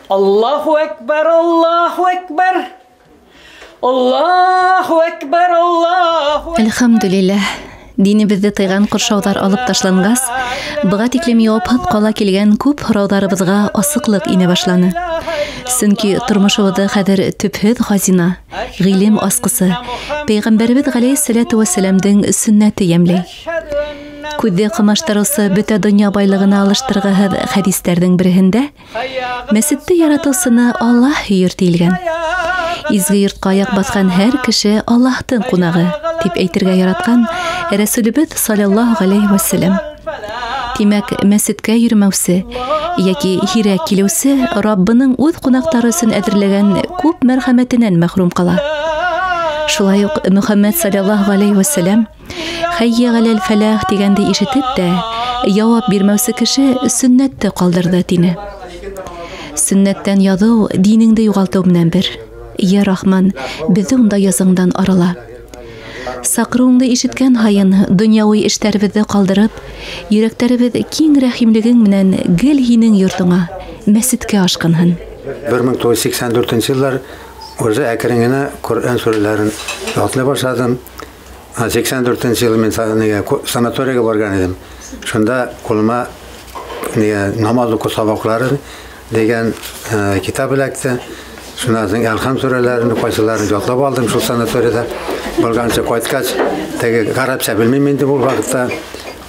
Аллаһу әкбәр, Аллаһу әкбәр. Аллаһу әкбәр, Аллаһу. Әлхәмдүлилләһ, динебеҙҙе тыйған ҡоршауҙар алып ташланғас, быға тиклем яуапһыҙ ҡала килгән күп һорауҙарыбыҙға асыҡлыҡ инә башланы. Сөнки тормошобоҙҙо хәҙер төпһөҙ хазина, ғилем асҡысы, Пәйғәмбәребеҙ ғәләйһиссәләтү вәссәләмдең сөннәте йәмләй. Күҙҙе ҡамаштырыусы бөтә донъя байлығына алыштырғыһыҙ хәдистәрҙең береһендә мәсетте яратыусыны Аллаһ һөйөр тиелгән. Изге йортҡа аяҡ баҫҡан һәр кеше Аллаһтың ҡунағы, тип әйтергә яратҡан Рәсүлебеҙ саллаллаһу ғәләйһи вәссәләм. Тимәк, мәсеткә йөрөмәүсе йәки һирәк килеүсе Раббының үҙ ҡунаҡтары өсөн әҙерләгән күп мәрхәмәтенән мәхрүм ҡала. Шулай уҡ Мөхәммәд саллаллаһу ғәләйһи вәссәләм «Хәййә ғәләл фәләх» тигәнде ишетеп тә яуап бирмәүсе кеше сөннәтте ҡалдырҙы, тине. Сөннәттән яҙыу динеңде юғалтыу менән бер. Йә Рахман, беҙҙе унда язаңдан арала. Саҡырыуыңды ишеткән һайын донъяуи эштәребеҙҙе ҡалдырып, йөрәктәребеҙ киң рәхимлегең менән гел һинең йортоңа, мәсеткә ашҡынһын. 1984 йылдар уже әкрен генә Ҡөрьән сүрәләрен ятлай башладым. 84 йыл мин санаторийға барган идем. Шунда ҡулыма намаҙ уҡыу сабаҡлары дигән китап эләкте. Шуннан соң Әлхәм сүрәләрен, ҡайсыларын ятлап алдым шул санаторийҙа. Булгансы ҡайтҡас, теге ғәрәпсә белмәйем инде ул ваҡытта.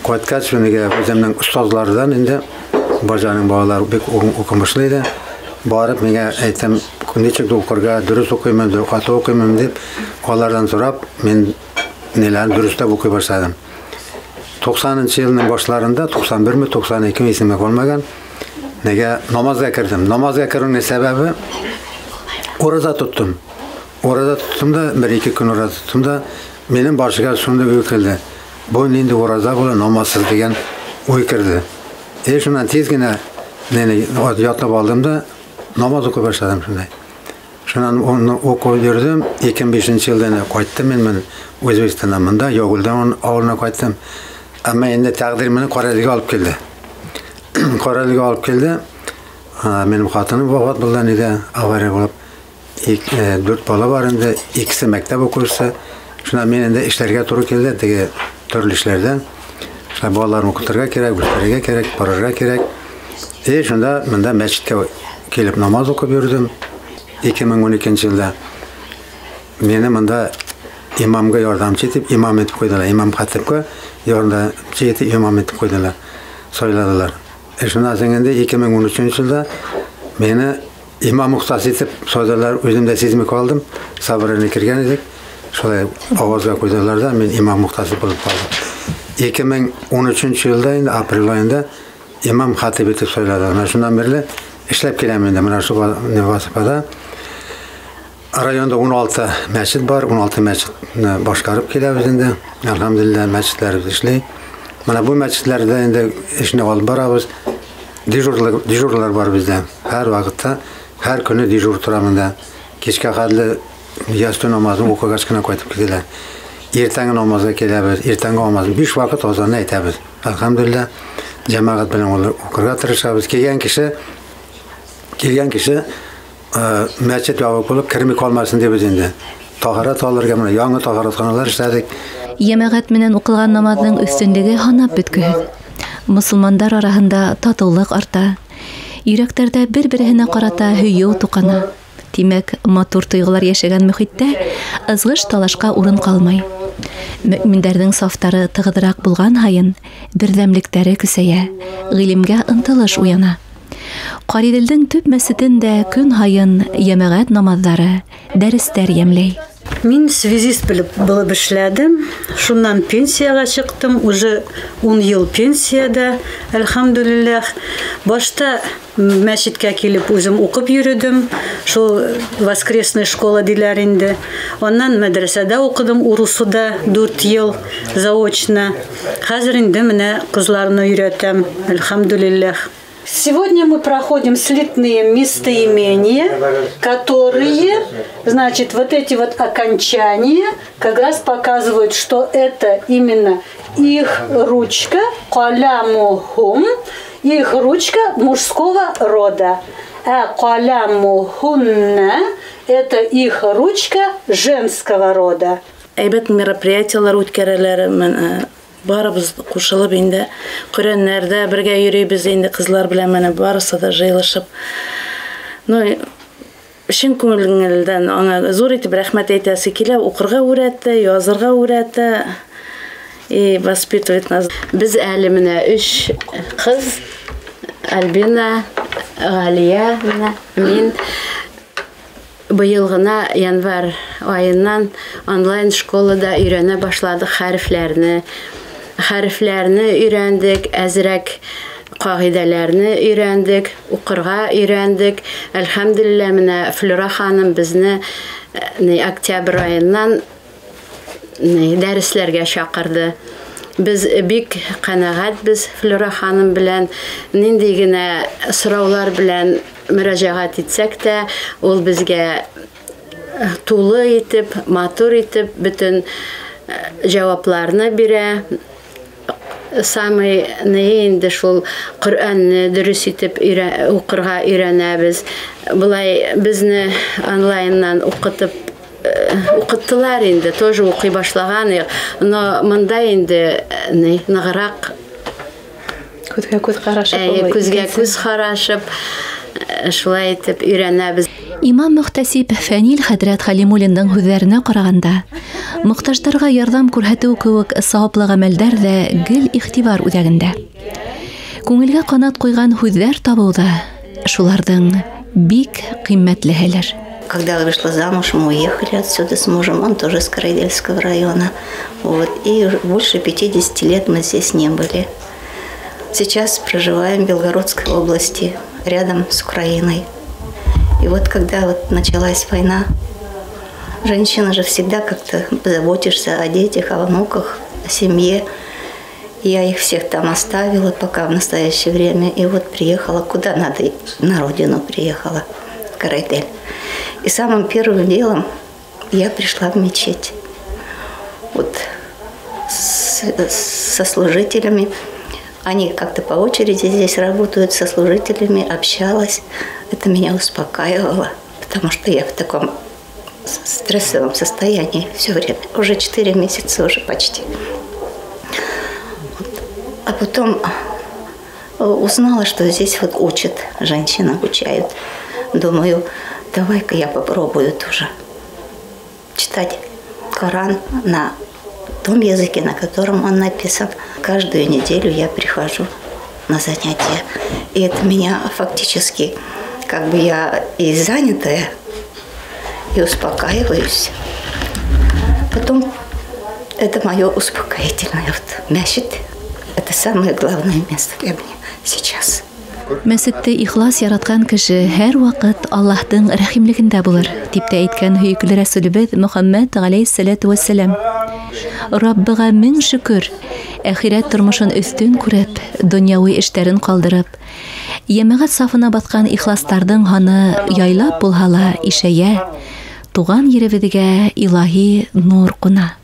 Ҡайтҡас, үҙемдең остазларҙан инде, бажаның балалары бик уҡымышлы ине. Барып миңә әйтәм, ничек уҡырға, дөрөҫ уҡыймын, ҡаты уҡыймын дип, аларҙан һорап, мин неләрен дөрөҫләп уҡый башланым. 90 йылның башларында, 91-ме, 92-ме исемдә ҡалмаған, нигә намазға керҙем. Намазға кереүнең сәбәбе ураза тоттом. Ураза тоттом да, бер-ике көн ураза тоттом да, минең башыма шундай уй килде. Был ниндәй ураза була, намазһыҙ тигән уй керҙе. И шунан тиҙ генә ятлап алдым да, намаҙ уҡый башланым шундай. Шунан уны уҡып йөрөйөм. 2005 йылда ҡайттым мин Үзбәкстандан мында, Йогулдан ауылына ҡайттым. Әммә инде тәҡдир мине Ҡарайҙыға алып килде. Ҡарайҙыға алып килде. Минең ҡатыным вафат булған ине, авария булып. 4 бала бар инде, икесе мәктәп уҡыусы. Шунан мин инде эшләргә тура килде, теге төрлө эшләрҙән. Шунан балаларны уҡытырға кәрәк, үҫтерергә кәрәк, барырға кәрәк. И шунда мында мәсеткә килеп намаҙ уҡып йөрөйөм. 2012 йылда мине мында имамға ярҙамсы итеп, имам итеп ҡуйҙылар. Имам хатипҡа ярҙамсы итеп, имам итеп ҡуйҙылар, сайланылар. Шунан һуң инде 2013 йылда мине имам мөхтәсиб итеп сайланылар. Үҙем дә сизмәй ҡалдым. Собрание кергән идек. Шулай ауазға ҡуйҙылар ҙа, мин имам мөхтәсиб булып ҡалдым. 2013 йылда инде апрель айында имам хатип итеп сайланылар. Менә шунан бирле эшләп киләм инде менә шул вазифада. Районда 16 мәсет бар, 16 мәсетне башҡарып киләбеҙ инде. Әлхәмдүлилләһ, мәсетләребеҙ эшләй. Менә был мәсетләрҙә инде эшне алып барабыҙ. Дежурлар бар беҙҙә. Һәр ваҡытта, һәр көнө дежур тора монда. Кискә хәтле ястү намазын уҡығас ҡына ҡайтып китәләр. Иртәнге намазға киләбеҙ, иртәнге намазын 5 ваҡыт азанны әйтәбеҙ. Әлхәмдүлилләһ, йәмәғәт менән уҡырға тырышабыҙ. Килгән кеше мәсет ябыҡ булып кермәй ҡалмаһын тибеҙ инде. Таһарат алырға менә яңы таһаратханалар эшләдек. Йәмәғәт менән уҡылған намаҙҙың өҫтөнлөгө һанап бөткөһөҙ. Мосолмандар араһында татыулыҡ арта. Йөрәктәрҙә бер-береһенә ҡарата һөйөү туҡана. Тимәк, матур тойғолар йәшәгән мөхиттә ыҙғыш-талашҡа урын ҡалмай. Мөминдәрҙең сафтары тығыҙыраҡ булған һайын берҙәмлектәре көсәйә, ғилемгә ынтылыш уяна. Ҡариҙелдең төп мәсетендә көн һайын йәмәғәт намаҙҙары, дәрестәр йәмләй. Мин связист булып эшләдем. Шуннан пенсияға сыҡтым. Уже 10 йыл пенсияда, әлхәмдүлилләһ. Башта мәсеткә килеп үзем уҡып йөрөдем. Шул воскресная школа диләр инде. Аннан мәдрәсәдә уҡыдым, Урусуда 4 йыл заочно. Хәзер инде менә ҡыҙларны өйрәтәм, әлхәмдүлилләһ. Сегодня мы проходим слитные местоимения, которые, вот эти вот окончания как раз показывают, что это именно их ручка, калямухум, их ручка мужского рода. А калямухунна – это их ручка женского рода. Әйбәт мероприятиялар үткәрәләр, барыбыз ҡушылып инде Ҡөрьәннәрҙә бергә йөрөйбөҙ инде ҡыҙлар белән менә барысы да жыйылышып. Ну, чын күңелдән аңа зур итеп рәхмәт әйтәсе килә, уҡырға өйрәтте, язырға өйрәтте и воспитывает нас. Беҙ әле менә 3 ҡыҙ, Альбина, Галия, менә мин быйыл ғына январь айынан онлайн школада өйрәнә башладыҡ хәрефләрне. Хәрефләрне өйрәндек, әҙерәк ҡағиҙәләрне өйрәндек, уҡырға өйрәндек. Әлхәмдүлилләһ, менә Флюра ханым беҙҙе октябрь айынан дәресләргә саҡырҙы. Беҙ бик ҡәнәғәтбеҙ Флюра ханым белән. Ниндәй генә сораулар белән мөрәжәғәт итсәк тә, ул беҙгә тулы итеп, матур итеп бөтөн жауапларны бирә. Самый инде шул Ҡөрьәнне дөрөҫ итеп уҡырға өйрәнәбеҙ. Былай беҙҙе онлайннан уҡыттылар инде, тоже уҡый башлаған, но мында инде нығыраҡ күҙгә күҙ ҡарашып, күҙгә күҙ ҡарашып шулай итеп өйрәнәбеҙ. Имам мөхтәсиб Фәнил хәҙрәт Хәлимуллиндың һүҙҙәренә ҡарағанда, мохтаждарға ярҙам күрһәтеү кеүек сауаплы ғәмәлдәр ҙә гел иғтибар үҙәгендә. Күңелгә ҡанат ҡуйған һүҙҙәр табыу ҙа шуларҙың бик ҡиммәтлеһелер. Когда я вышла замуж, мы уехали отсюда с мужем, он тоже с Караидельского района. Вот. И больше 50 лет мы здесь не были. Сейчас проживаем в Белгородской области, рядом с Украиной. И вот когда вот началась война, женщина же всегда как-то заботишься о детях, о внуках, о семье. Я их всех там оставила пока в настоящее время. И вот приехала, куда надо, на родину приехала, в Караидель. И самым первым делом я пришла в мечеть. Вот со служителями. Они как-то по очереди здесь работают, со служителями общалась. Это меня успокаивало, потому что я в таком стрессовом состоянии все время. Уже 4 месяца, уже почти. Вот. А потом узнала, что здесь вот учат, женщин обучают. Думаю, давай-ка я попробую тоже читать Коран на том языке, на котором он написан. Каждую неделю я прихожу на занятия. И это меня фактически, как бы я и занятая, и успокаиваюсь. Потом это мое успокоительное. Вот, мәсет – это самое главное место для меня сейчас. Мәсетте ихлас яратҡан кеше һәр ваҡыт Аллаһтың рәхимлегендә булыр, тип тә әйткән һөйөклө Рәсүлебеҙ Мөхәммәд ғәләйһиссәләтү вәссәләм. Раббыға мең шөкөр, әхирәт тормошон өҫтөн күреп, донъяуи эштәрен ҡалдырып, йәмәғәт сафына баҫҡан ихластарҙың һаны яйлап булһа ла ишәйә, туған еребеҙгә илаһи нур ҡуна.